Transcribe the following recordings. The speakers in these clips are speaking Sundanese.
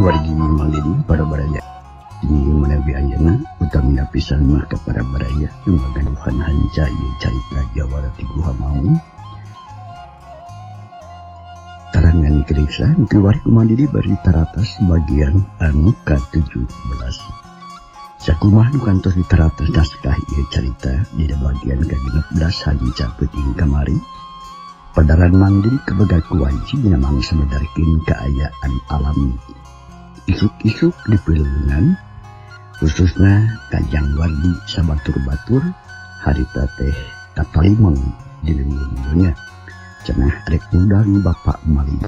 Wargi Mang Dedi para baraya di menawi ayeuna utamina pisan mah ka para baraya nu ngagaduhan hanca ieu carita Jawara ti Guha Maung. Tarangan keriksa keluar ku Mang Dedi bari taratas bagian anu ka-17. Sakumaha nu kantos ditaratas naskah ieu carita dina bagian ka-16 hanca peuting kamari. Padaran Mang Dedi kabegat ku wanci dina mangsa medarkeun kaayaan alam isuk-isuk di pileungan, khususna kajang wardi sabatur-batur harita teh katalimeng di leuweung. Cenah rek ngundang bapak maling.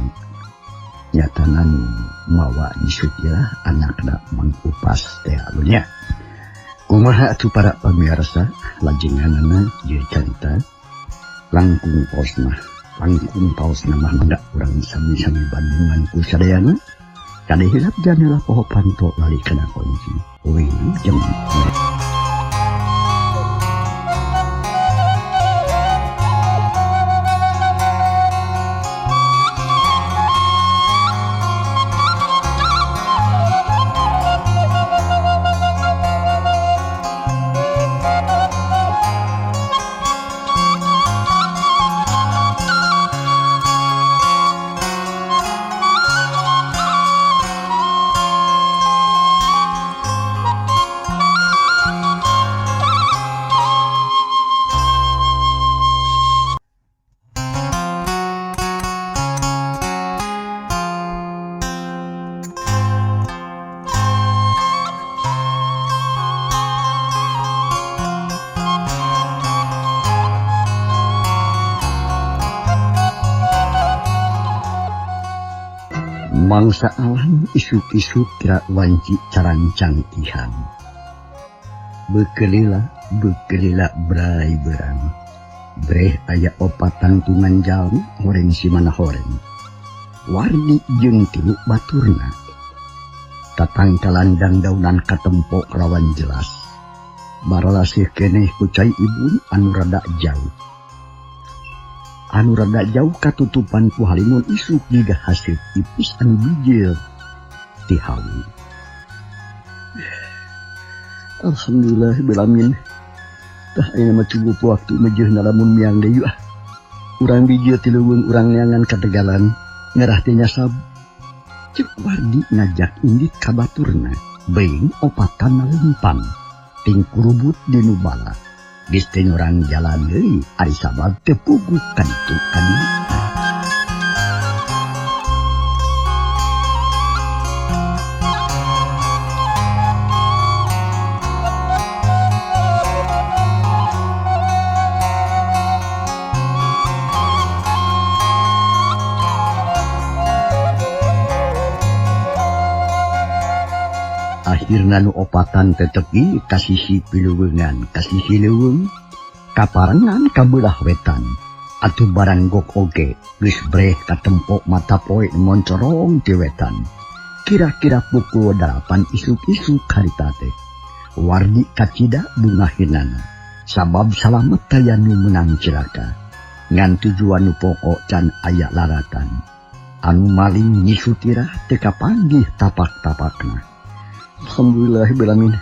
Nyatana nu mawa nyisutirah anakna Mang Upas teh nya. Kumaha atuh para pamirsa lajenganana ieu carita langkung paosna. Langkung paosna mah mangga urang sami-sami bandungan ku sadayana. Kade hilap janela poho panto lali kana kunci. Wilujeng. Mangsa alam isuk-isuk kira wanci carancangkihan. Bekelila, bekelila brai berang. Breh aya opat tangtungan jalma horeng simana horeng. Wardi jeung tilu baturna. Tatangkalan dangdaunan katempo lawan jelas. Baralasih keneh ku cai ibun anu rada jauh. Anu rada jauh katutupan ku halimun isuk jiga hasil ipis anu bijil ti hawu. Alhamdulillah belamin. Tah ayeuna mah cukup waktu mejeuhna lamun miang deui ah. Urang bijil ti leuweung urang neangan ka Tegalan ngarah teh nyasab. Ceuk Wardi ngajak indit ka baturna beuing opatan lempang ting kurubut di nu bala. Geus teh nyorang jalan deui ari sabab teu puguh ka ditu ka dieu. Akhirna nu opatan tetepi ka sisi piluweungan, ka sisi leuweung, kaparengan ka beulah wetan. Atuh barang gok oge geus breh katempo mata poe moncorong ti wetan. Kira-kira pukul 8 isuk-isuk harita teh. Wardi kacida bungahinana, sabab salamet taya nu meunang cilaka. Ngan tujuan nu pokok can aya laratan. Anu maling nyisutirah teu kapanggih tapak-tapakna. Alhamdulillah belamin.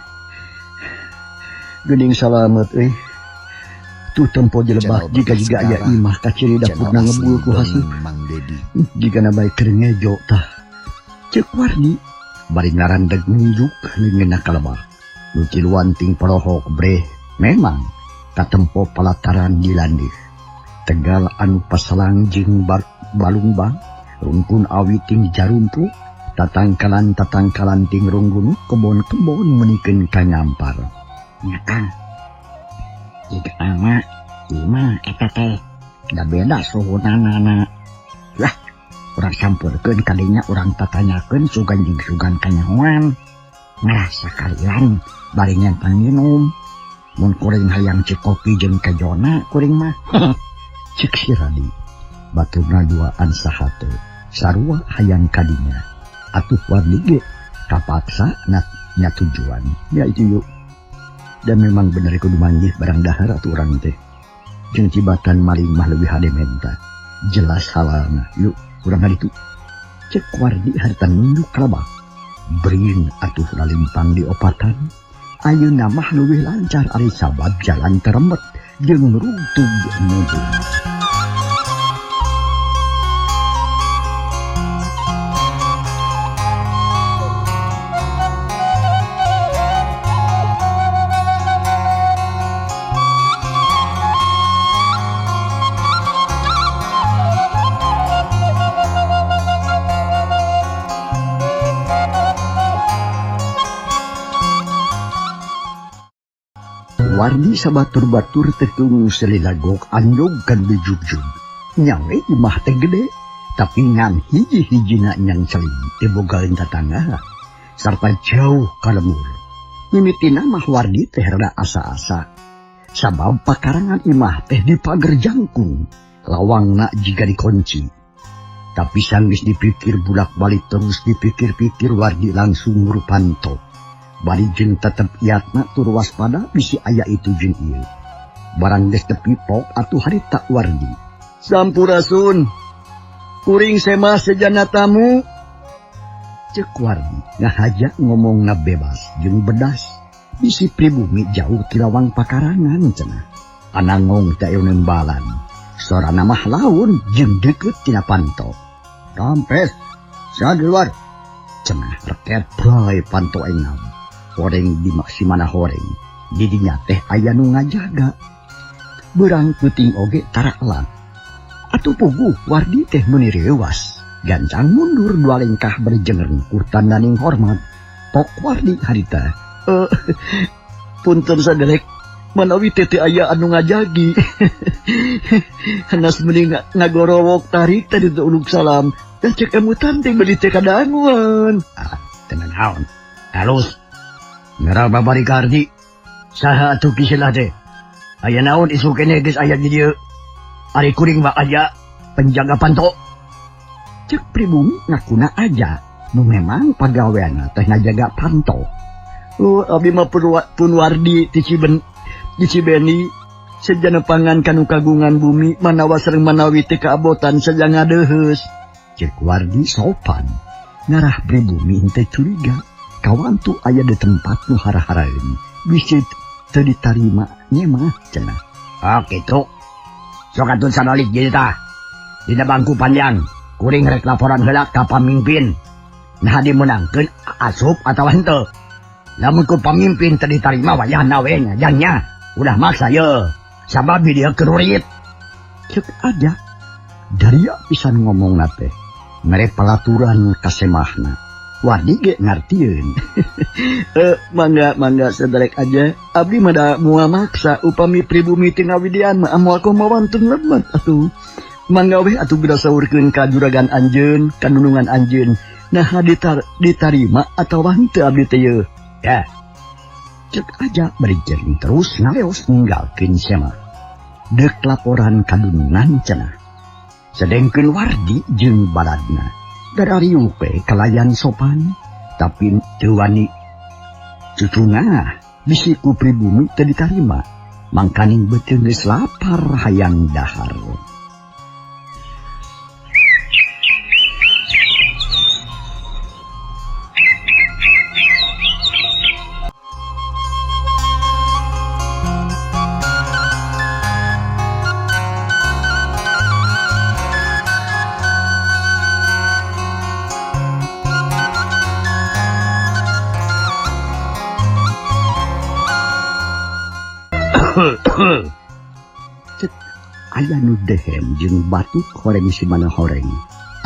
Geuning salamet euy. Tuh tempo jelebak Channel jiga-jiga aya bersejarah. imah kaciri Channel dapurna asli ngebul ku dongeng haseup. Mang Dedi. Jigana bae keur ngejo tah. Ceuk Wardi bari ngarandeg nunjuk leungeunna ka lebah. Nu tiluan ting polohok breh memang katempo palataran di landih. Tegal anu pasalang jeung balungbang, rungkun awi ting jarumpu, tatangkalan-tatangkalan ting runggun kebon-kebon menikeun ka nyampar. Nya Kang, jiga ama imah eta teh da beda suhunanana. Lah, urang sampurkeun kadinya urang tatanyakeun sugan jeung sugan kanyahoan. Ngarah sakalian bari nyentang minum. Mun kuring hayang cikopi jeung kejona kuring mah. Cek si Radi, baturna duaan sahate, sarua hayang kadinya. Atuh Wardi ge kapaksa nya tujuan. Ya itu yuk. Dan memang bener kudu manggih barang dahar atuh urang teh. Jeung cibatan maling mah leuwih hade menta. Jelas halalna. Yuk, urang haditu. Cek Wardi harita nunduk ka lebak. Brin atuh lalimpang di opatan. Ayeuna mah leuwih lancar ari sabab jalan teremet jeung rugtug mudun. Wardi sabatur-batur tetung selilagok anjog kan dijugjug. Nyawe imah teh gede, tapi ngan hiji-hijina nyang celing teu bogaeun tatangga sarta jauh ka lemur. Mimitina mah Wardi teh rada asa-asa. Sabab pakarangan imah teh dipager jangkung, lawangna jiga dikunci. Tapi sanggeus dipikir bulak-balik terus dipikir-pikir Wardi langsung rupanto. Bari jeung tetep iatna tur waspada bisi aya itu jeung ieu. Barang geus tepi pok atuh harita Wardi. Sampurasun. Kuring semah sejana tamu. Ceuk Wardi ngahaja ngomongna bebas jeung bedas. Bisi pribumi jauh ti lawang pakarangan cenah. Anangong teh aya nembalan. Sorana mah laun jeung deukeut tina panto. Rampes, saha di luar? Cenah reket bae panto engam. Horeng di maksimana horeng. Didinya teh aya nu ngajaga. Beurang peuting oge tara elang. Atuh puguh Wardi teh meuni reuwas. Gancang mundur dua lengkah bari jengerngkur tandaning hormat. Pok Wardi harita. Punten saderek manawi teh teu aya anu ngajagi. Hanas meuni ngagorowok tarik tadi teu uluk salam. Da cek emutan teh meuli teh kadanguan. Ah, tenan naon? Halus. Ngarah babari kardi. Saha atuh kiselah teh? Aya naon isu keneh geus aya di dieu? Ari kuring mah aya penjaga panto. Cek pribumi ngakuna aja. Nu memang pagaweanna teh ngajaga panto. Oh, abi mah pun Wardi ti Cibeni sejana pangan kanu kagungan bumi manawa sareng manawi teh kaabotan saja ngadeuheus. Cek Wardi sopan. Ngarah pribumi teh curiga. Kawantu aya di tempat nu hara-haraeun. Bisi teu ditarima nya mah cenah. Ah kitu. Sok atuh sadalik jadi tah. Dina bangku panjang, kuring rek laporan heula ka pamimpin. Nah dimeunangkeun asup atawa henteu. Lamun ku pamimpin teu ditarima wayahna we nya jangnya. Ulah maksa ye. Sabab di dieu keur rurit. Ceuk aja. Daria pisan ngomongna teh. Mere palaturan ka semahna. Wardi ge ngartieun. Mangga saderek aja. Abdi mah da moal maksa upami pribumi teu ngawidian mah moal kumaha wantun lemet atuh. Mangga weh atuh geura saurkeun ka juragan anjeun, ka nunungan anjeun. Nah ditarima atawa henteu abdi teh yeuh. Ya. Ceuk aja bari jering terus ngaleos ninggalkeun semah. Deuk laporan ka dunungan cenah. Sedengkeun Wardi jeung baladna. Darariuk we kalayan sopan, tapi teu wani cucungah bisi ku pribumi teu ditarima. Mangkaning beuteung geus lapar hayang dahar. Aya nu dehem jeung batuk horeng si mana horeng.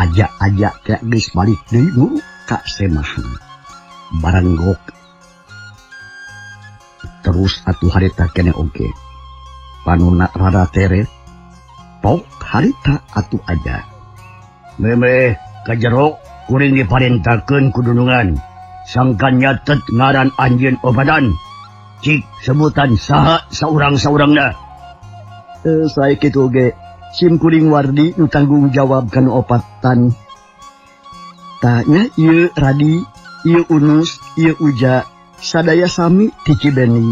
Aja-aja teh geus balik deui nu ka semahna. Baranggok terus atuh harita keneh oge. Panuna rada tere. Pok harita atuh aja. Memeh ka jero kuring diparentakeun ku dunungan. Sangkan nyatet ngaran anjeun obadan. Cik sebutan saha saurang-saurangna. Saya kitu oge. Sim kuring Wardi nu tanggung jawab kanu opatan. Tanya ieu Radi, ieu Unus, ieu Uja, sadaya sami ti Cibeni.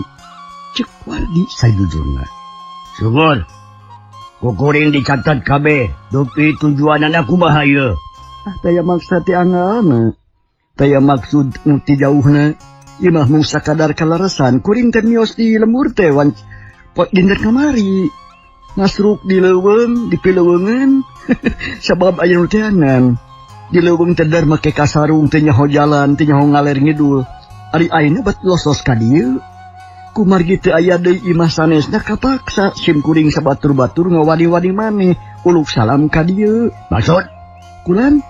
Cek Wardi sajujurna. Syukur. Ku kuring dicatat kabeh dupi tujuanana kumaha ieu. Ah, daya maksa ti angeuna. Taya maksud nu ti jauhna imah mung sakadar kalarasan kuring teh mios di lembur teh wan pot dinten kamari. Ngasruk di leuweung di pileuweungeun sabab aya nu teangan. Di leuweung teh dar make kasarung teh nyaho jalan teh nyaho ngaler ngidul. Ari ayeuna bat losos ka dieu. Kumargi teu aya deui imah sanesna kapaksa sim kuring sabatur-batur ngawani-wani maneh uluk salam ka dieu. Maksud? Kulan?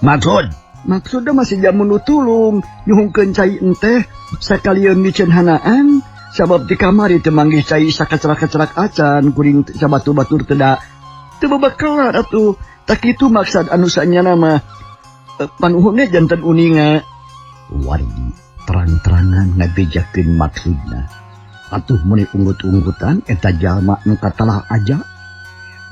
Maksud? Maksudna masih jamun nu tulung nyuhungkeun cai enteh sakalian miceun hanaan sabab di kamari teu manggih cai sakecerak-kecerak acan kuring sabatur-batur teu da teu bebekalan atuh. Tak kitu maksad anu sanyana mah panuhunna janten uninga. Wardi terang-terangan ngabejakeun maksudna. Atuh meuni unggut-unggutan eta jalma nu katalah aja.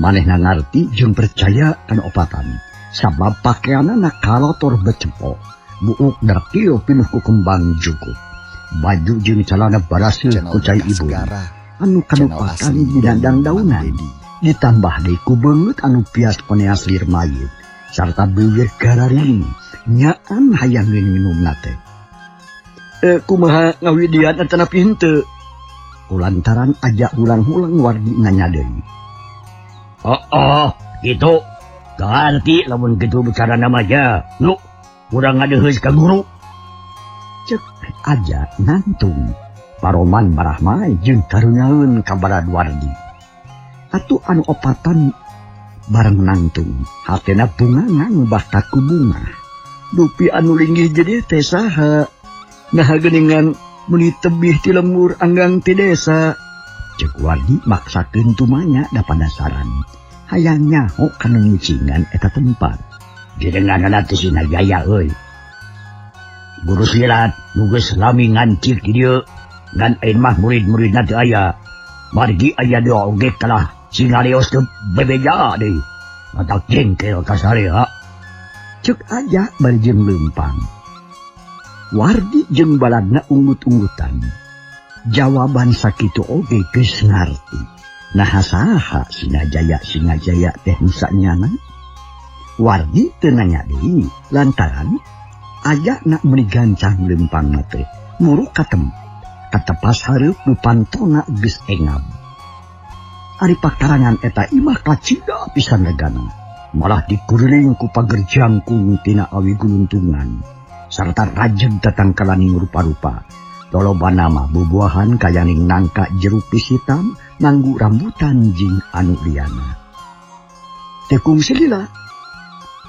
Manehna ngarti jeung percaya kana opatan. Sabab pakaianana kalotor becepok, buuk darkio pinuh ku kembang jukut. Baju jeung calana baraseuh Channel ku cai Berkah ibu. Segara, Anu channel kanupakan asli di dandang Doni Mang daunan. Dedi. Ditambah deui ku beungeut anu pias koneas lir mayit sarta beuwir gararing nyaan hayang minumna teh. Kumaha ngawidian atanapi henteu? Kulantaran aja ulang-ulang Wardi nanya deui. Oh, oh, gitu. Ganti lamun gitu bicara nama aja. Nu, kurang ngadeheus ka guru. Cek aja ngantung. Paroman marahmai jeung karunyaeun ka balad Wardi. Atuh anu opatan bareng nangtung. Hatena bungangan bakal ku bunga. Dupi anu linggih jadi teh saha? Naha geuningan meuni tebih ti lembur anggang ti desa. Cek Wardi maksakeun tumanya da panasaran. Hayang nyaho kana ngicingan eta tempat. Jenenganana teh Singajaya euy. Guru silat nu geus lami ngancik di dieu. Ngan ayeuna mah murid-muridna teu aya. Margi aya dua oge kalah singalios teu bebeja deui. Matak jengkel ka sarea. Cek aja bari jeung leumpang. Wardi jeung baladna unggut-unggutan. Jawaban sakitu oge geus ngarti. Naha saha Singajaya Singajaya teh nu sanyana? Wardi teu nanya deui lantaran aja nak meuni gancang leumpangna teh. Muruk katepas hareup nu pantona geus engab. Ari pakarangan eta imah kacida pisan legana. Malah dikuriling ku pager jangkung tina awi guluntungan sarta rajeg tatangkalaning rupa-rupa. Loloba nama bubuahan kayaning nangka jeruk pis hitam, nganggu rambutan jeung anu liyana. Teu kungsi lila.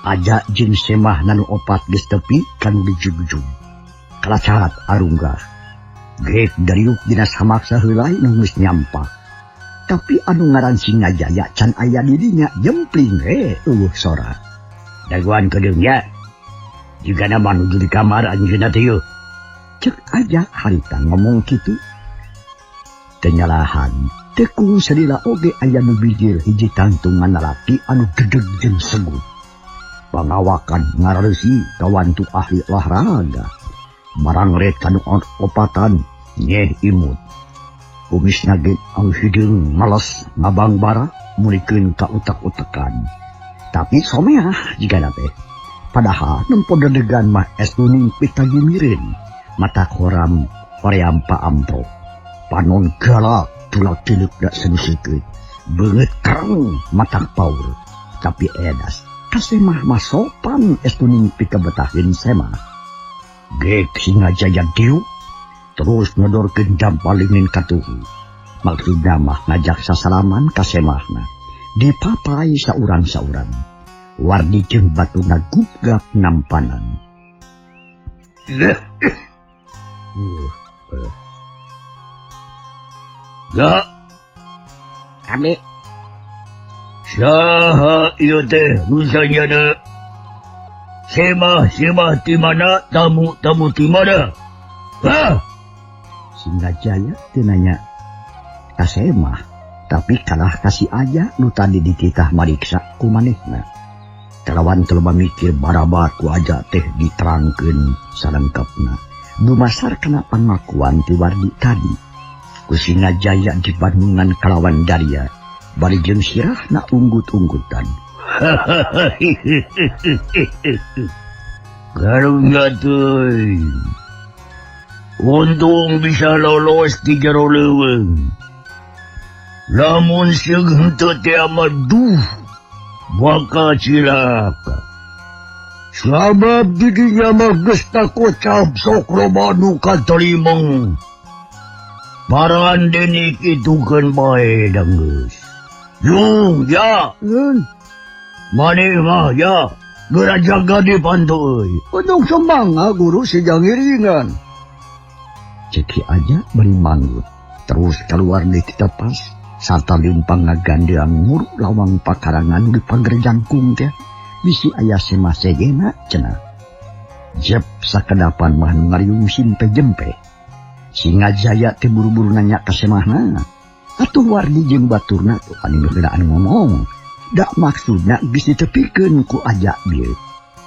Aja jeung semah nanu opat geus tepi kanu dijugjug. Kalacat arunggah. Grek dariuk dina samaksa heulai nu geus nyampak. Tapi anu ngaran Singajaya can aya di dinya jempling we eueuh sora. Dagoan kedeung nya. Jigana mah nuju di kamar anjeunna teh yeuh. Cek aja harita ngomong kitu. Teu nyalahan, teu kungsi lila oge aya nu bijil hiji tangtungan lalaki anu gedeg jeung segut. Pangawakan ngarareusi kawantu ahli olahraga. Marangret kanu opatan nyeh imut. Kumisna ge anu hideung males ngabang bara mulikeun ka utek-utekan. Tapi someah jigana teh. Padahal nempo dedegan mah es kuning pitagimireun. Mata koram hoream paamprok. Panon galak tulak tiluk dak senusekeut. Beungeut kereng matak paur. Tapi edas kasemah mah sopan es kuning pikabetahin semah. Gek Singajaya diuk terus ngedorkeun dampalingin katuhu. Maksudna mah ngajak sasalaman ka semahna. Dipapai saurang-saurang. Wardi jeung batuna gugap nampanan. Ga. Abi. Saha ieu teh nu sanyana? Semah-semah di mana, tamu-tamu di mana? Hah? Singajaya teu nanya ka semah, tapi kalah kasih aja nu tadi dititah mariksa ku manehna. Kalawan teu loba mikir barabar ku aja teh diterangkeun salengkapna. Dumasar kana pangakuan ti Wardi tadi. Ku Singajaya dibandungan kalawan daria, bari jeung sirahna unggut-unggutan. Karunya teuing. Untung bisa lolos di jero leuweung. Lamun seug henteu teh mah duh bakal cilaka. Sabab di dinya mah geus takocap sok loba nu katalimeng. Parandene kitukeun bae da geus. Yung ya, maneh mah ya, geura jaga di panto euy. Untung sembangga guru si jangiringan. Cek Ki Aja bari manggut. Terus keluar di tepas sarta leumpang ngagandeang muru lawang pakarangan di pager jangkung teh. Bisi aya semah sejena cenah. Jep sakedapan mah nu ngariung simpe jempe. Singajaya teh buru-buru nanya ka semahna. Atuh Wardi jeung baturna tuh anu heulaan ngomong. Dak maksudna geus ditepikeun ku Aja bieu.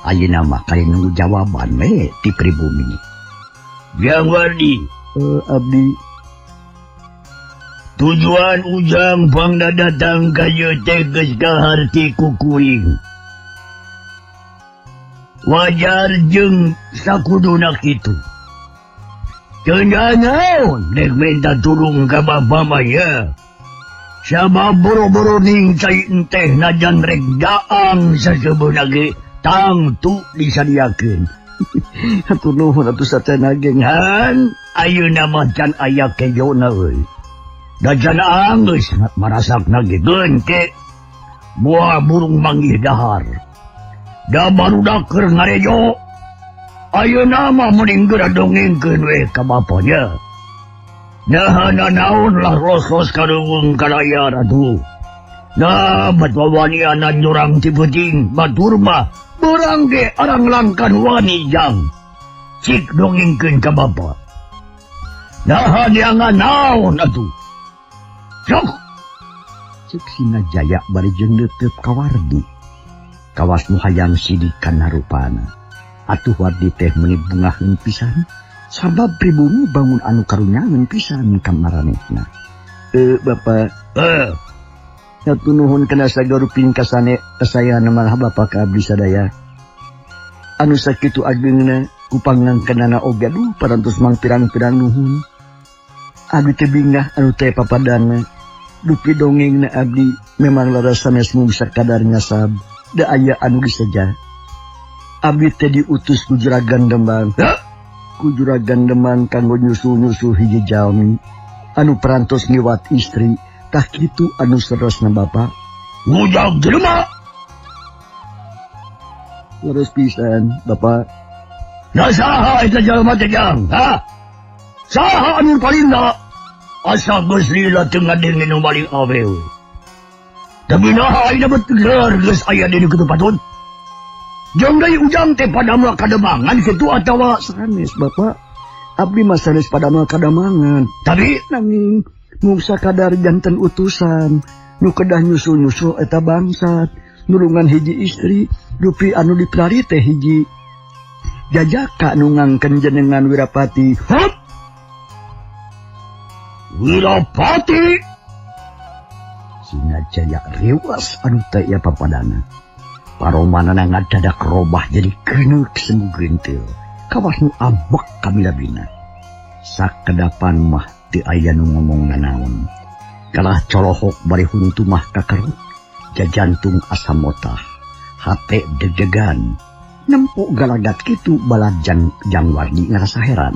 Ayeuna mah kali nunggu jawaban we ti pribumi. Jang Wardi, Abdi. Tujuan Ujang pangna datang ka ieu teh geus kaharti ku kuring. Wajar jeung sakuduna kitu. Teu naon dek minta tulung ka bapa mah ya. Sabab boro-boro ning cai enteh najan rek daang sasebeuna ge tangtu disadiakeun. Hatur nuhun atuh satena geng. Han ayeuna mah can aya kejona euy. Da can anggeus marasakna ge geunte. Buah burung manggih dahar. Da barudak keur ngarejo. Ayeuna mah mending geura dongengkeun we ka bapa nya. Nah, naon lah rosos ka leuweung ka layar atuh. Nah, bat wawanianan jurang ti peuting, batur mah beurang ge arang langkan wani jang. Cik dongengkeun ka bapa. Nah, neangan naon atuh. Sok. Cek Singajaya bari jeung neuteup ka Wardi. Kawas nu hayang sidik kana rupana. Atuh Wardi teh meuni bungaheun pisan sabab pribumi bangun anu karunyaeun pisan ka maranehna. Bapak, hatur nuhun kana sagaruping kasane kasayana malah Bapak ka abdi sadaya. Anu sakitu ageungna ku pangangkenana oge aduh parantos mang pirang-pirang nuhun. Abdi teh bingah anu teh papadana. Dupi dongengna abdi memang laras sanes mung sakadar ngasab da aya anu diseja. Abdi teh diutus ku Juragan Demang. Hah? Ku Juragan Demang kanggo nyusul-nyusul hiji jalmi anu parantos ngiwat istri. Tah kitu anu saresna Bapak. Ujang jelema. Leres pisan Bapak. Nah saha eta jelema teh jang? Ha? Saha anu palinda? Asa geus lila teu ngadenge nu maling awewe. Tapi naha ayeuna bener geus aya di kitu patut. Jeung deui Ujang teh padamel kademangan kitu atawa sanes Bapak. Abdi mah sanes padamel kademangan. Tapi nanging mung sakadar janten utusan nu kedah nyusul-nyusul eta bangsat nulungan hiji istri dupi anu dipelari teh hiji jajaka nu ngangken jenengan Wirapati. Hup! Wirapati! Singajaya rewas anu teh ieu papadana. Paromanana ngadadak robah jadi keuneuk semu geunteul. Kawas nu ambek kamilabina. Sakedapan mah teu aya nu ngomong nanaon. Kalah colohok bari huntu mah kakeruk. Jajantung asa motah. Hate deg-degan. Nempo galagat kitu balajan Jang Wardi ngarasa heran.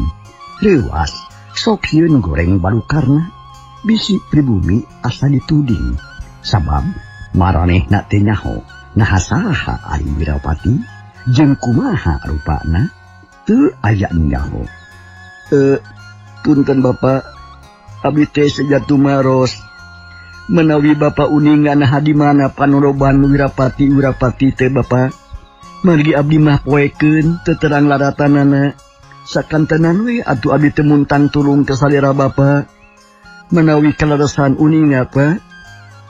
Reuas sok sieun goreng balukarna. Bisi pribumi asa dituding. Sabab maranehna teh nyaho naha saha ari Wirapati jeung kumaha rupana teu aya nu nyaho. Punten Bapak, abdi teh seja tumaros. Menawi Bapak uningan naha di mana panoroban Wirapati Wirapati teh Bapak. Margi abdi mah poekeun teu terang laratanana. Sakantenan we atuh abdi teh muntang tulung ka salira Bapak. Menawi kaleresan uninga Pak.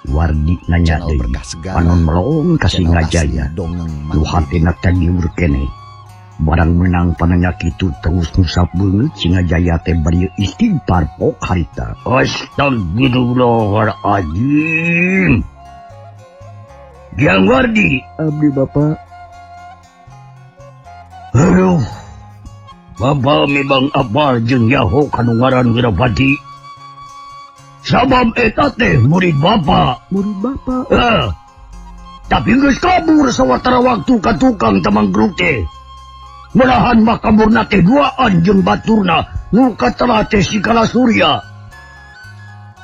Wardi nanya Channel deui. Berkah Segala. Panon melong ka Channel Singajaya. asli Dongeng Nu Mang Dede. hatena kagiur keneh. Barang menang pananya kitu terus ngusap beungeut Singajaya teh bari istighfar pok harita. Astagfirullahaladzim. Jang Wardi. Abdi Bapak. Aduh. Bapa memang apal jeung nyaho kanu ngaran Wirapati. Sabab eta teh murid bapa. Murid bapa. Tapi geus kabur sawatara waktu ka tukang tamanggruk teh. Melahan mah kaburna teh duaan jeung baturna nu katala teh si Kala Surya.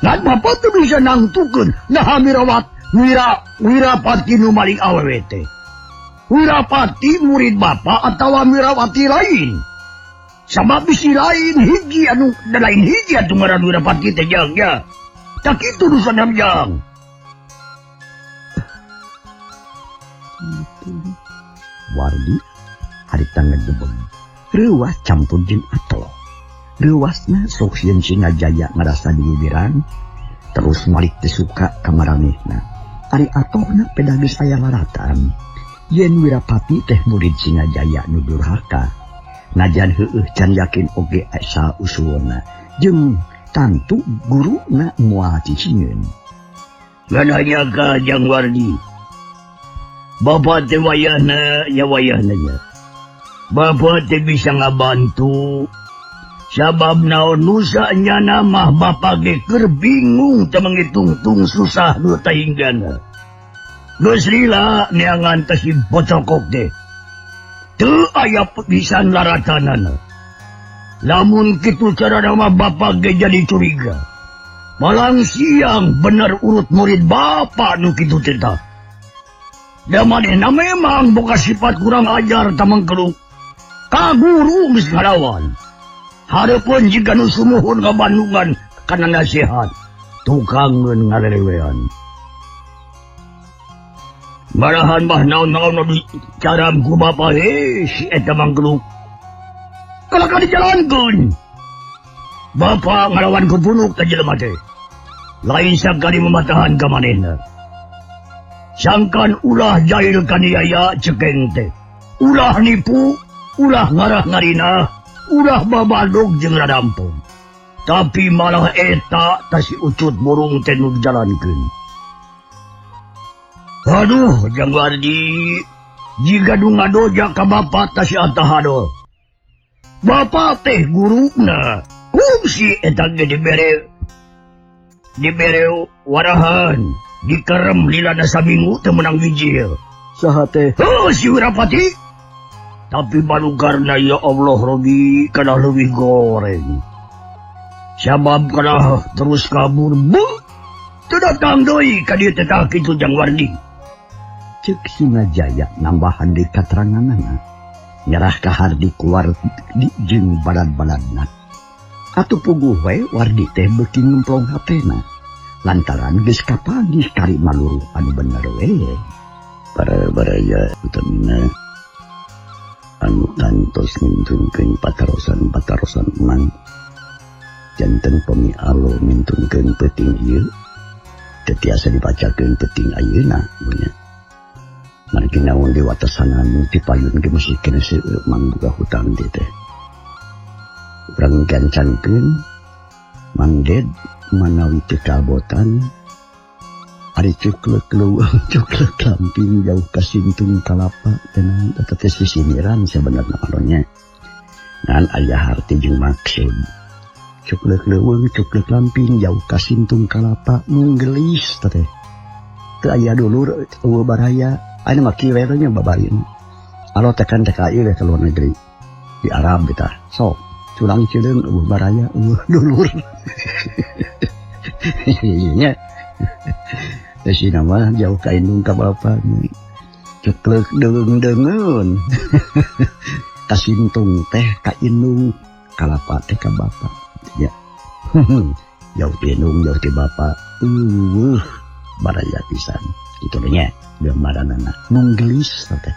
Ngan bapa teu bisa nangtukeun naha mirawat Wirapati nu maling awewe teh. Wirapati murid bapa atawa Wirawati lain. Sabab bisi lain hiji anu lain hiji atuh ngaran Wirapati teh jang ya. Tak kitu nu sadam jang. Wardi harita ngegebeg. Reuwas campur jeung atoh. Reuwasna sok sieun Singajaya ngarasa diwibiran, terus malik teu suka ka maranehna. Ari atohna peda geus aya laratan. Yen Wirapati teh murid Singajaya nu durhaka. Najan heueuh can yakin oge asa usulna jeung tangtu guruna moal cicingeun. Ngan ka Jang Wardi. Bapak teh wayahna nya wayahna nya. Bapak teh bisa ngabantu. Sabab naon nusa nyana mah bapak ge keur bingung teu mangitungtung susah nu tahinggana. Geus lila neangan teh si bocokok teh. Teu aya pisan laratanana. Lamun kitu carana mah bapak ge jadi curiga. Malang siang bener urut murid bapak nu kitu teh tah. Da manehna memang boga sifat kurang ajar tamangkeluk. Ka guru geus ngalawan. Hareupeun jiga nu sumuhun ka Bandungan kana nasihat. Tukangeun ngalelewean. Marahan mah naon-naon nu dicaram ku bapa he si eta mangkeluk. Kalaka dijalankeun. Bapa ngalawan ku punuk ka jelema teh. Lain sakali mematahan ka manehna. Sangkan ulah jahil kaniaya cekeng teh. Ulah nipu, ulah ngarah ngarina, ulah babadog jeung radampong. Tapi malah eta tah si ucut burung teh nu dijalankeun. Aduh, Jang Wardi, jiga nu ngadoja ka bapa tah si Atahado. Bapa teh guruna, kungsi eta ge dibere warahan, dikerem lilana saminggu teu meunang bijil. Saha teh? Heuh, si Wirapati. Tapi balugarna ya Allah Robi kana leuwih goreng. Sabab kana terus kabur, bu. Teu datang deui ka dieu teh tah kitu Jang Wardi. Cek Singajaya nambahan deui kateranganana. Nyerah ka Hardi keluar di jeung balad-baladna. Atuh puguh we Wardi teh beuki ngemplong hatena. Lantaran geus kapanggih kari maluruh anu bener we. Para baraya utamina anu kantos ngintunkeun patarosan-patarosan emang. Janten pemi alo ngintunkeun peuting ieu teu tiasa dibacakeun peuting ayeuna nya. Margi naon di watesanan ti payun ge masih keneh seueur mang boga hutang teh teh. Urang gancangkeun Mang Ded manawi teu kabotan ari cuklek leuweung cuklek lamping jauh ka sintung kalapa teh naon eta teh sisiniran sabenerna mah nya. Ngan aya harti jeung maksud. Cuklek leuweung cuklek lamping jauh ka sintung kalapa mung geulis teh. Teu aya dulur eueuh baraya. Ayeuna mah kieu we nya babarin. Alo teh kan TKI we ka luar negeri. Di Arab kita. Sok culang cileung eueuh baraya eueuh dulur. Nya. Teh mah jauh ka indung ka bapa. Cuklek deung-deungeun. Ka sintung teh ka indung, kalapa teh ka bapa. Ya. Jauh ti indung, jauh ti bapa. Eueuh baraya pisan. Kitu nya gambaranana mung geulis teh.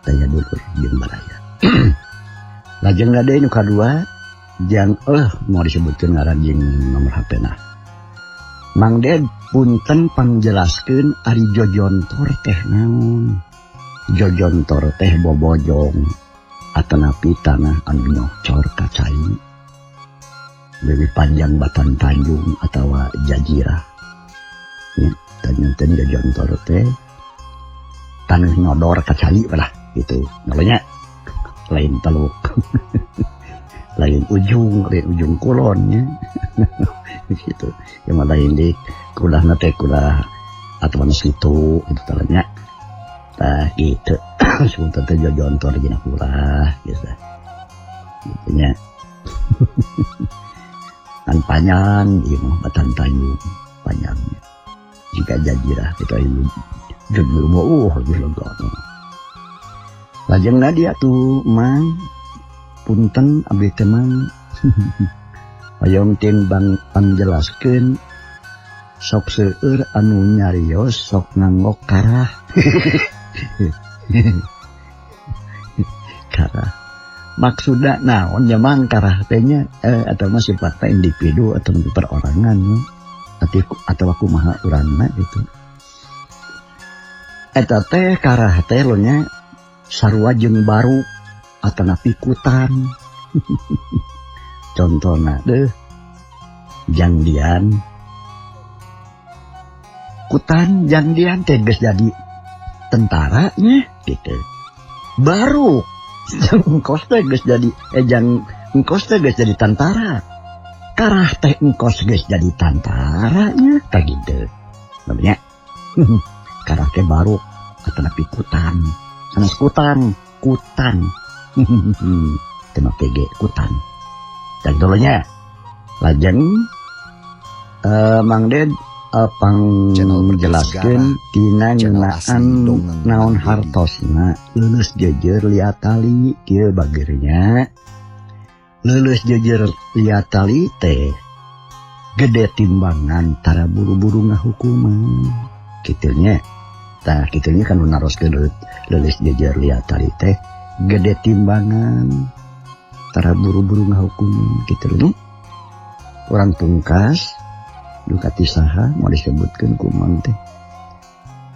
Tanya dulur jeung baraya. Lajeng deui nu kadua jang mau disebutkeun ngaran jeung nomor HP na. Mang Ded punten pangjelaskeun ari jojontor teh naon. Jojontor teh bobojong atanapi tanah anu nyocor ka cai. Leuwih panjang Batan Tanjung atawa Jajirah. Nya, tanyanten jojontor teh tanah nyodor ka cai lah gitu. Namanya. Lain teluk. Lain ujung kulonnya. Gitu. Yang mah lain di kulahna teh kulah atau mana situ gitu talanya. Tah gitu. Sebentar teh jontor dina kulah gitu. Gitu nya. Kan panjang ieu mah Batan Tanjung panjangnya. Jika jajirah kita ini jujur mah lebih lega. Lajengna dia tuh mang punten abdi teh mang hoyong tin bang pangjelaskeun sok seueur anu nyarios sok nganggo karah. Karah maksudna naon nya mang karah teh nya atau mah sifatna individu atau perorangan atau kumaha urangna gitu. Eta teh karah teh lo nya sarua jeung baru atanapi kutan. Contohna deh jangdian kutan jangdian teh geus jadi tentara nya gitu. Baru jang engkos teh geus jadi jang engkos teh geus jadi tentara. Karah teh engkos geus jadi tentara nya teh gitu. Namanya karah teh baru atanapi kutan. Sanes kutan, kutan. Teu make ge kutan. Dan dulunya lajeng Mang Ded pang menjelaskeun tina ngeunaan naon hartosna leuleus jejer liatali kieu bagernya. Leuleus jejer liatali teh gede timbangan tara buru-buru ngahukuman. Kitu nya. Tah kitu nya kan naroskeun leuleus jejer liatali teh gede timbangan tara buru-buru ngahukuman kitu nya. Urang pungkas duka ti saha mau disebutkeun ku Mang teh.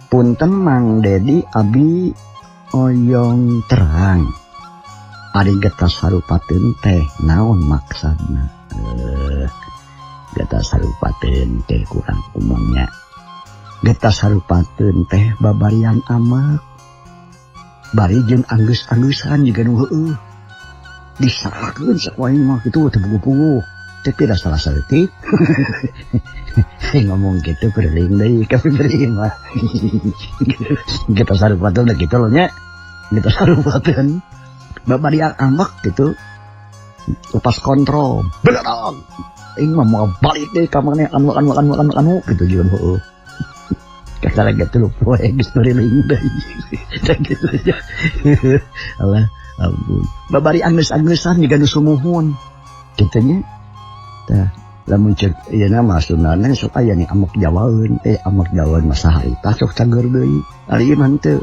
Punten Mang Dedi abi oyong terang. Ari getas harupateun teh naon maksudna? Getas harupateun teh kurang umumnya. Getas harupateun teh babarian amak. Bari jeung anggeus-anggeusan jiga nu heueuh. Disalahkeun sakumaha mah kitu teu puguh-puguh. Tapi dah salah saeutik. Ngomong gitu keliling deui ka beri mah. Getas harupateun da kitu loh nya. Getas harupateun babarian amak gitu. Lepas kontrol. Belerang. Aing mah moal balik deui ka maneh anu anu anu anu anu kitu jeung heueuh. Kasar gitu lu poe geus keliling deui. Tah kitu aja. Alah ampun. Babari anggeus-anggeusan jiga nu sumuhun. Kitu nya. Tah lamun ceuk ieu na mah sunana sok aya nih amok jawaeun, amok jawaeun mah saharita sok cager deui. Ari ieu mah henteu.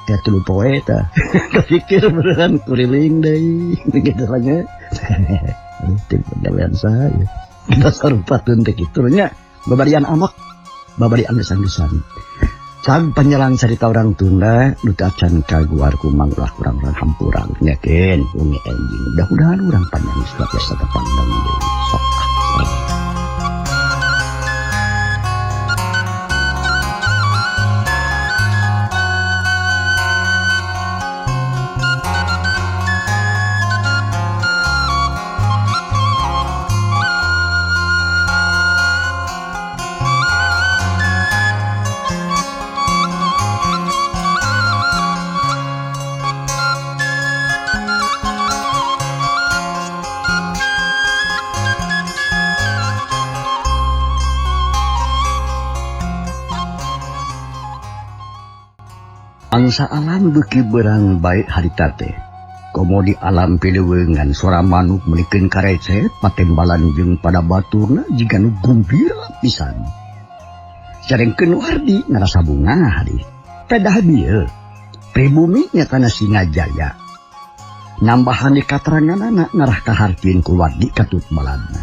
Teh tilu poe tah. Kapikir beneran kuriling deui. Kitu lah nya. Aduh teu pagawean saha ieu. Kita sarupateun teh kitu nya. Babarian amok, babari anggeus-anggeusan. Cag panyelang carita orang tunda nu teu acan kaguar ku Mang ulah kurang-kurang hampurang nya keun wengi enjing. Mudah-mudahan urang panjang geus biasa kapandang deui. Sok ah. Angsa alam beuki berang bae harita teh. Komo di alam pileuweungan sora manuk meulikeun karecet patembalan jeung pada baturna jiga nu gumbira pisan. Sarengkeun Wardi ngarasa bungah hari. Pedah bieu pribumi nya kana Singajaya. Nambahan di kateranganana ngarah kahartieun ku Wardi katut baladna.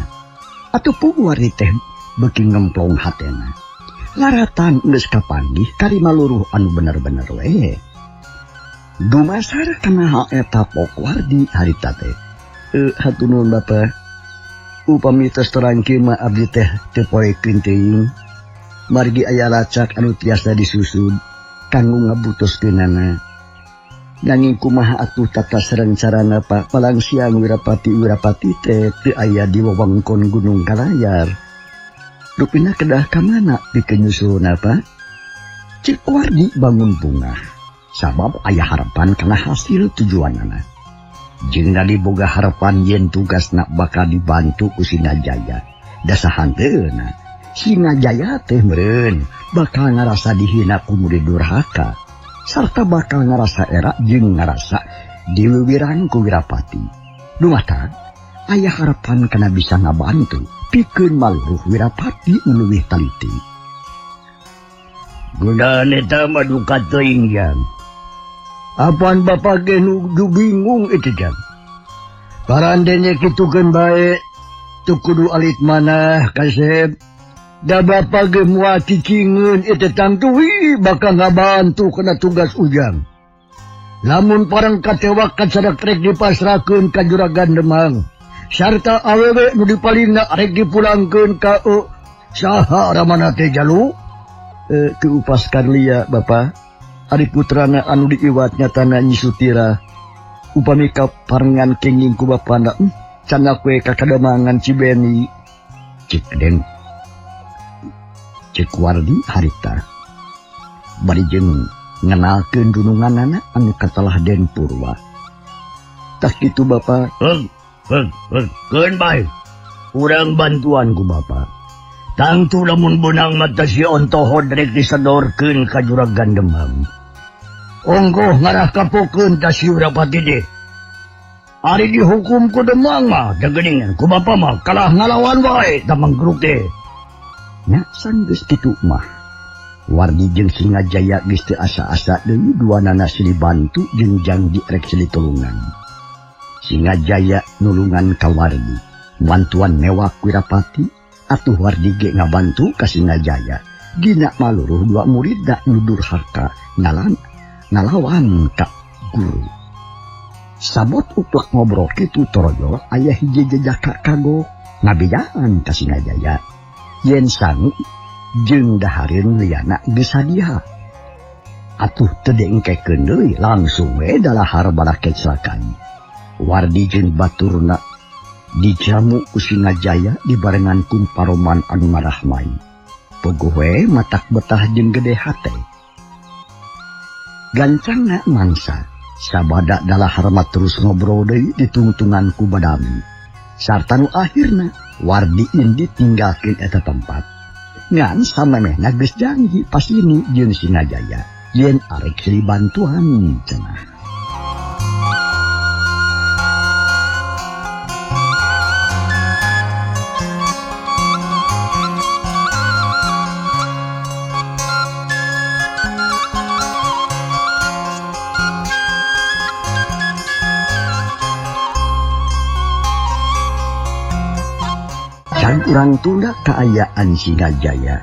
Atuh puguh Wardi teh beuki ngemplong hatena. Laratan geus kapanggih karima luruh anu bener-bener we. Dumasar kana hal eta pok Wardi harita teh. Hatur nuhun Bapa. Upami tos terang kieu mah abdi teh teu poekeun teuing. Margi aya lacak anu tiasa disusud kanggo ngabutoskeunana. Nanging kumaha atuh tata sareng carana Pak palang siang Wirapati teh teu aya di wewengkon Gunung Kalayar. Rupina kedah ka mana pikeun nyusulna Pak? Cek Wardi bangun bungah. Sabab aya harapan kana hasil tujuanana. Jeung diboga harapan yen tugasna bakal dibantu ku Singajaya. Da sahanteuna Singajaya teh meureun bakal ngarasa dihina ku murid durhaka. Sarta bakal ngarasa era jeung ngarasa diwiwiran ku Wirapati. Dumatang aya harapan kana bisa ngabantu pikeun maluruh Wirapati nu leuwih taliti. Gunaan eta mah duka teuing jang. Apaan bapak ge nuju bingung itu jang. Parandene kitukeun bae teu kudu alit manah kasep. Da bapak ge moal cicingeun itu tangtuwi bakal ngabantu kana tugas ujang. Lamun parang katewak kacadak rek dipasrahkeun ka Juragan Demang. Sarta awewe nu dipalingna rek dipulangkeun ka saha ramana teh jalu? Keupas Karlia Bapak. Ari putrana anu diiwat nyatana Nyi Sutira. Upami kaparengan kenging ku bapana candak we ka Kademangan Cibeni. Cek Den Cek Wardi harita. Bari jeung ngenalkeun dununganana anu katelah Den Purwa. Tah kitu Bapak. Keun bae. Urang bantuan ku Bapak. Tangtu lamun beunang mata si ontohod rek disedorkeun ka Juragan Demang. Ongkoh ngarah kapokeun ka si Wirapati deh. Ari dihukum ku Demang mah da geuningan ku Bapa mah kalah ngalawan wae da manggruk teh. Nya sanggeus kitu mah. Wardi jeung Singajaya geus teu asa-asa deui duanana silih bantu jeung janji rek silih tulungan. Singajaya nulungan ka Wardi, bantuan mewak Wirapati, atuh Wardi ge ngabantu ka Singajaya. Dina maluruh dua muridna nu durhaka ngalawan ka guru. Sabot uplak ngobrol kitu torojo aya hiji jejaka kagok ngabejaan ka Singajaya. Yen sangu jeung dahareun liana geus sadia. Atuh teu diengkekeun deui langsung we dalahar balakeclakan. Wardi jeung baturna dijamu ku Singajaya dibarengan ku paroman anu marahmai. Puguh we matak betah jeung gede hate. Gancangna mangsa sabada dalahar mah terus ngobrol deui ditungtungan ku badami. Sarta nu akhirna Wardi indi tinggalkeun eta tempat. Ngan samemehna geus janji pasini jeung Singajaya yen arek silih bantuan cenah. Urang tunda kaayaan Singajaya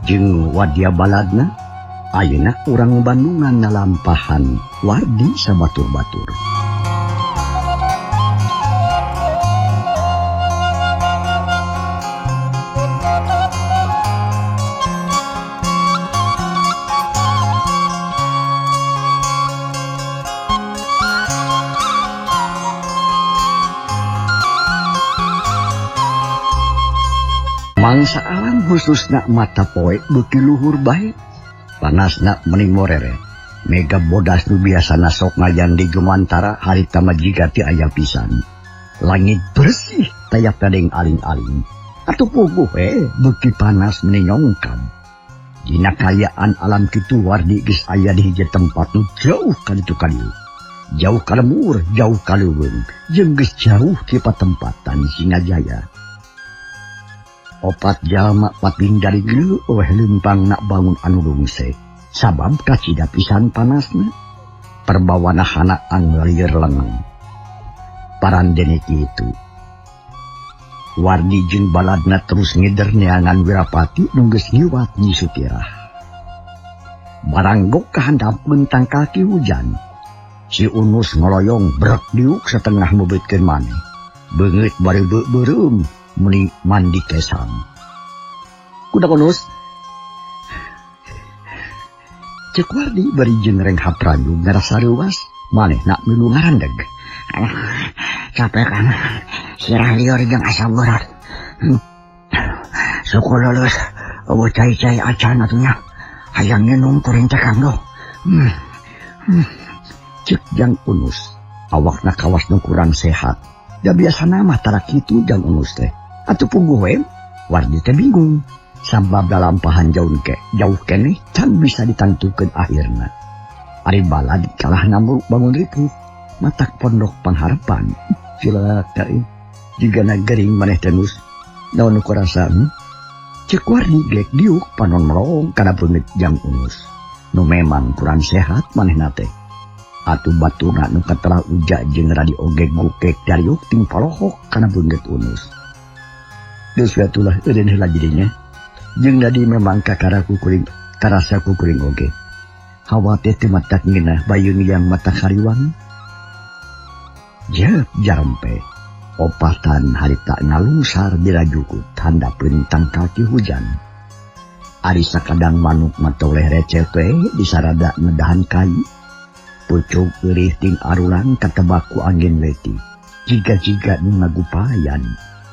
jeung Wadya Baladna ayeuna urang Bandungan ngalampahan Wardi sabatur-batur. Mangsa alam khususna mata poe beuki luhur bae. Panasna meni morere. Mega bodas nu biasana sok ngajan di Jumantara harita mah jiga teu aya pisan. Langit bersih taya gadeng aling-aling. Atuh puguh we beuki panas meni nyongkab. Dina kaayaan alam kitu Wardi geus aya di hiji tempat nu jauh ka ditu ka dieu. Jauh ka lembur, jauh ka leuweung, jeung geus jauh ti patempatan Singajaya. Opat jalma pating dari geuleuh weh leumpang nak bangun anu rungse. Sabab kacida pisan panasna. Perbawana hana anu lieur lengang. Parandene kitu. Wardi jeung baladna terus ngider neangan Wirapati nu geus ngiwat Nyi Sutirah. Baranggok kahandapkeun tangkal ki hujan. Si Unus ngoloyong brek diuk setengah meubeutkeun maneh. Beungeut bari beureum meni mandi kesang. Kudak Unus. Cek Wardi bari jeung renghap ranjung ngarasa reuwas. Manehna milu ngarandeg. Alah, capek kan. Sirah lieur jeung asa berat. Suku lulus, eueuh cai-cai acan atuh nya. Hayang nginum kuring teh Kang Duh. Cek Jang Unus, awakna kawas nu kurang sehat. Da biasana mah tara kitu Jang Unus teh. Atuh puguh we, Wardi teh bingung. Sabab lalampahan jauh ke, jauh keneh can bisa ditangtukeun akhirna. Ari balad kalah ngamuruk bangun ripuh, matak pondok pangharapan. Cilaka euy, jigana gering maneh teh Nus. Naon nu kurasa? Cek Wardi gek diuk panon melong kana beungeut Jang Unus. Nu memang kurang sehat manehna teh. Atuh baturna nu katelah uja jeung radi oge gukek dariuk ting polohok kana beungeut Unus. Geus we atulah eureun heula jadinya. Jeung dadi memang kakara kukuring karasa kukuring oge. Hawa teh teu matak ngeunah bayun yang mata hariwang. Jep jarempe. Opatan harita ngalungsar dirajukut handapeun tangkal ki hujan. Ari sakadang manuk matoleh receh teh disarada ngedahan kai. Pucuk eurih ting arulang katebak ku angin leti. Jiga-jiga nu ngagupayan,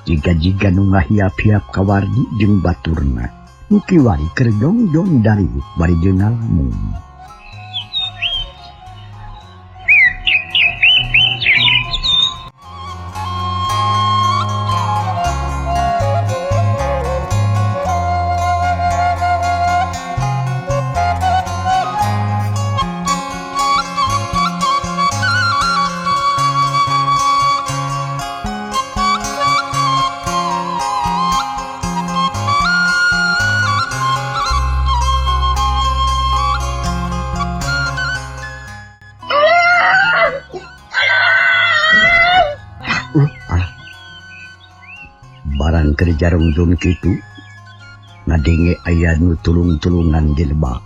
jiga-jiga nu ngahiap-hiap kawardi jeung baturna. Nu kiwari keur jongjong dari bari jeung ngalamun. Barang keur jarungtung kitu ngadenge aya nu tulung-tulungan di lebak.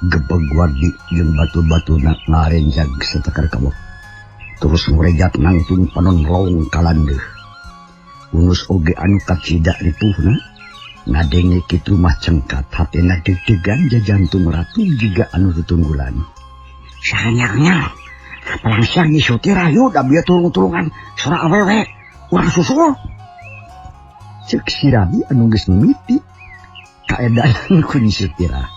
Gebeg Wardi jeung batu-batuna ngarenjag satekar kabeh. Terus ngurejat nangtung panon long kalandeuh. Unus oge anu kacida ripuhna ngadenge kitu mah cengkat hatena deg-degan jajantung ratu jiga anu tutunggulan. Sanyaknya palangsang nyisuti rayu da bieu tulung-tulungan sora awewe urang susul. Cek si Rabi anu geus mimiti kaedaan ku Nyi Sutirah.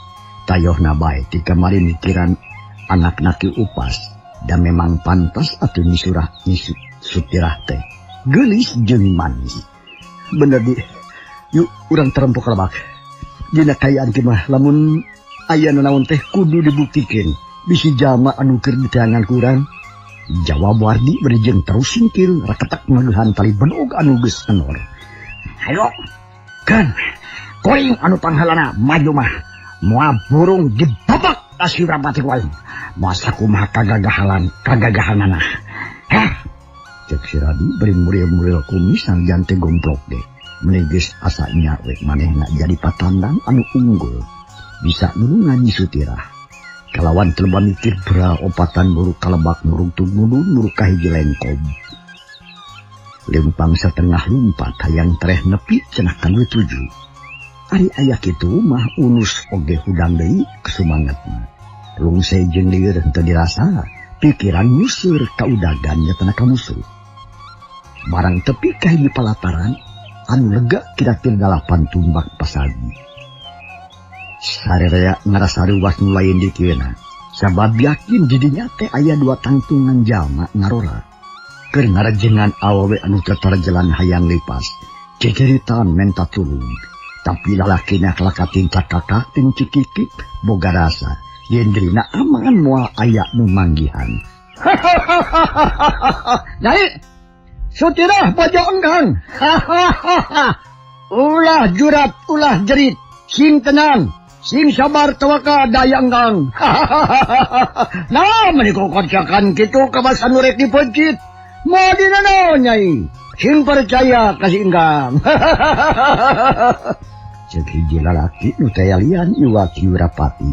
Tayohna bae ti kamari mikiran anakna Ki Upas da memang pantas atuh Nyi Surah Nyi Sutirah teh geulis jeung manis. Bener di, yuk urang terempok lebak. Dina kayaan ki mah lamun aya nanaon teh kudu dibuktikeun. Bisi jalma anu keur diteangan ku urang. Jawab Wardi bari jeung terus singkil raketak ngageuhan tali benog anu geus enor. Ayo, kan, kuring anu panghalana maju mah, moal burung dibabak ka si Rapati ku aing. Moal sakumaha kagagahalan, kagagahanana. Heh, cek si Radi bari muril-muril kumis sanajan teh gomplok ge. Meuni geus asa nya we manehna jadi patandang anu unggul. Bisa nulungan Nyi Sutirah. Kalawan teu loba mikir bra opatan muruk kalebak muruk mudun muruk ka hiji lengkob. Lempang setengah lumpat hayang tereh nepi cenah kanu tuju. Ari aya kitu mah Unus oge hudang deui kesumangatna. Rungse jeung lieur henteu dirasa, pikiran nyusur ka udagan nyatana ka musuh. Barang tepi ka hiji palataran anu lega kira-kira 8 tumbak pasagi. Sarerea ngarasa ruas nu lain dikieuna, sabab yakin di dinya teh aya 2 tangtungan jalma ngarora. Keur ngarejengan awewe anu tetarjelan hayang lipas, ceceritan menta tulung. Tapi lalakina kalakatin cakakak ting cikikik boga rasa yen dirina aman moal aya nu manggihan. Nyai, Sutirah bojo enggang. Ulah jurat, ulah jerit, sing tenang, sing sabar tawakal daya enggang. Nah, meuni kokocakan kitu kawas anu rek dipencit. Moal dina naon, Nyai? Sing percaya ka si enggang. Cek hiji lalaki nu teh lian iwa Ki Wirapati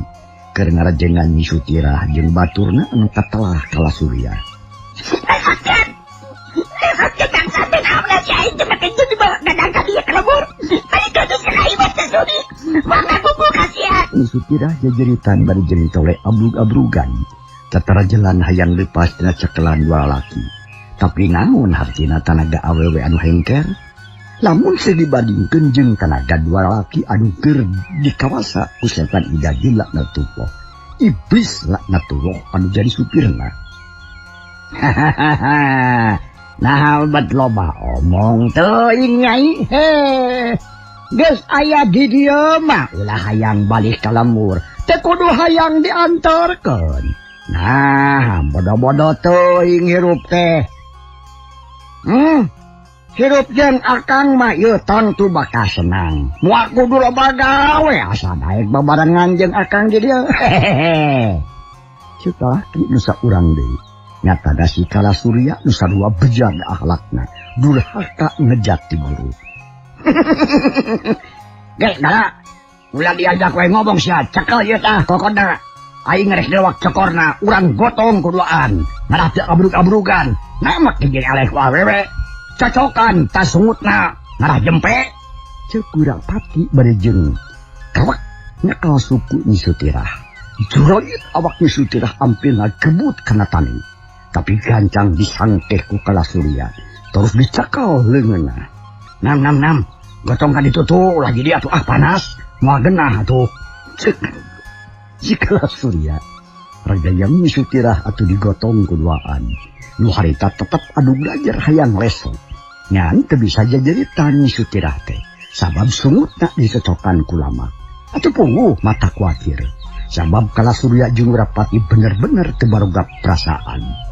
keur ngarejengan Nyi Sutirah jeung baturna anu katelah kala surya. Nyi Sutirah jejeritan bari jeung tole abrug-abrugan. Tatara jalan hayang lepas tina cekelan dua lalaki. Tapi naon hartina tanaga awewe anu hengker? Lamun teu dibandingkeun jeung tanaga dua lalaki anu keur dikawasa ku setan Ida laknatullah. Iblis laknatullah anu jadi supirna. Hahaha. Nah, bet loba omong teuing nyai. He. Geus aya di dieu mah ulah hayang balik ka lembur. Teu kudu hayang diantarkeun. Nah, bodoh-bodoh teuing hirup teh. Hirup jeung akang mah ieu tangtu bakal senang. Moal kudu loba gawe asa daek babarengan jeung akang di dieu. Hehehe. Ceuk lalaki nu saurang deui. Nyatana si Kala Surya nu sarua bejad akhlakna. Durhaka ngejat ti guru. Gek, dara. Ulah diajak we ngomong sia, cekel ieu tah kokodna. Aing rek dilewak cokorna, urang gotong kuduaan. Ngarah teu abrug-abrugan. Namak jeung eleh ku awewe. Cocokan tas sungutna, ngarah jempe. Ceuk Wirapati bari jeung kawak nyekal suku Nyi Sutirah. Juroit awak Nyi Sutirah ampir ngagebut kana tani. Tapi gancang disangkeh ku Kala Surya. Terus dicakal leungeunna. Nam nam nam, gotong ka ditu tuh ulah jadi atuh ah panas. Moal genah atuh. Ceuk si Kala Surya. Ragayang Nyi Sutirah atuh digotong kuduaan. Nu harita tetep adu belajar hayang leso. Ngan teu bisa jajeritan Nyi Sutirah teh. Sabab sungutna dicocokan ku lama. Atuh puguh mata kuatir. Sabab Kala Surya jeung Wirapati bener-bener teu baroga perasaan.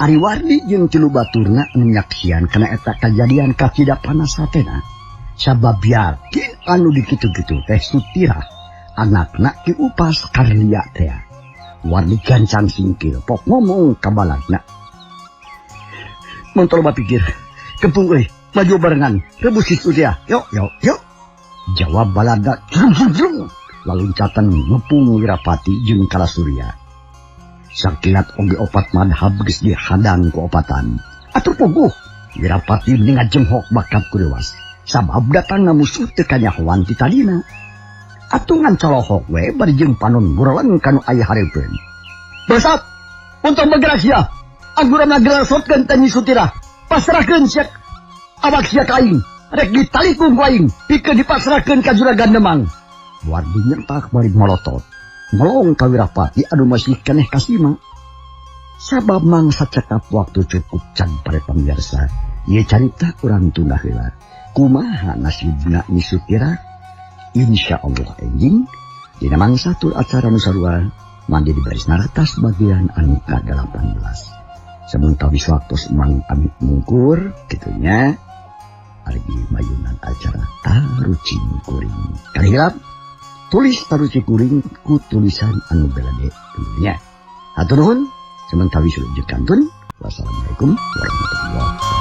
Ari Wardi jeung tilu baturna anu nyaksian kana eta kajadian kacida panas hatena. Sabab yakin anu dikitu-kitu teh Sutirah anakna Ki Upas Karlia teh. Wardi gancang singkir pok ngomong ka baladna. Mun teu loba pikir, kempung euy, maju barengan, rebus si Sutirah. Yuk, yuk, yuk. Jawab balada jrung jrung jrung. Laluncatan ngepung Wirapati jeung Kala Surya. Sakilat oge opat madhab geus dihadang ku opatan. Atuh puguh, Wirapati meni ngajenghok bakat ku dewas. Sabab datangna musuh teu kanyahoan ti tadina. Atuh ngan colohok we bari jeung panon bureleng kanu aya hareupeun. Bangsat, untung bergerak sia. Angguran ngagelasotkeun teh Nyi Sutirah. Pasrahkeun sia awak sia ka aing. Rek ditalikung ku aing, pikeun dipasrahkeun ka Juragan Demang. Wardi nyentak bari molotot. Melong ka Wirapati anu masih keneh kasima. Sabab mangsa cekap waktu cukup can pare pamirsa. Ieu carita urang tunda heula. Kumaha nasibna Nyi Sutirah? Insya Allah enjing dina mangsa tur acara nu sarua mandi di baris naratas bagian anu ka-18. Samuntawis waktos mang amit mungkur kitunya argi mayunan acara tarucing kuring. Kali hilap tulis tarucing kuring ku tulisan anu belade tentunya. Hatur nuhun, samuntawis wilujeng kantun. Wassalamualaikum warahmatullahi wabarakatuh.